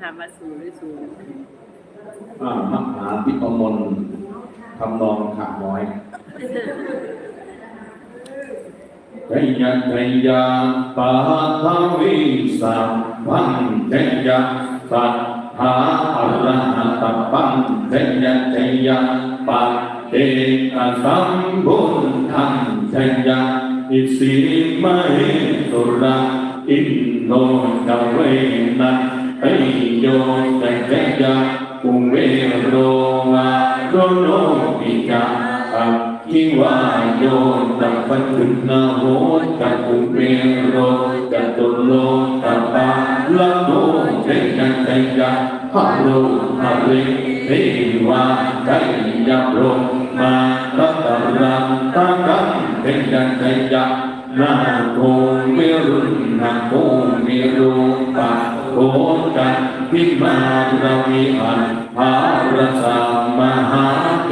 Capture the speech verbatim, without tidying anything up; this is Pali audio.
ธรรมสูงหรือสูง อ่ามหาทิพมนต์ ทำนองขาน้อย Jaya jaya paṭhavīsabbaṃ, jaya satthā arahatabbaṃ, jaya jaya paccekasambuddhaṃ, jaya isīmahesurā indo ca venateyyo ca, jaya kuvero varuṇopi ca, aggi vāyo ca pajjuṇho ca, kumero catulo ca pālato, jaya jaya haro hare devā, jaya brahmā ca taratthaṃ, jaya jaya nāgo viruḷhako virūpakkho candimā ravi, aṭṭhārasa mahā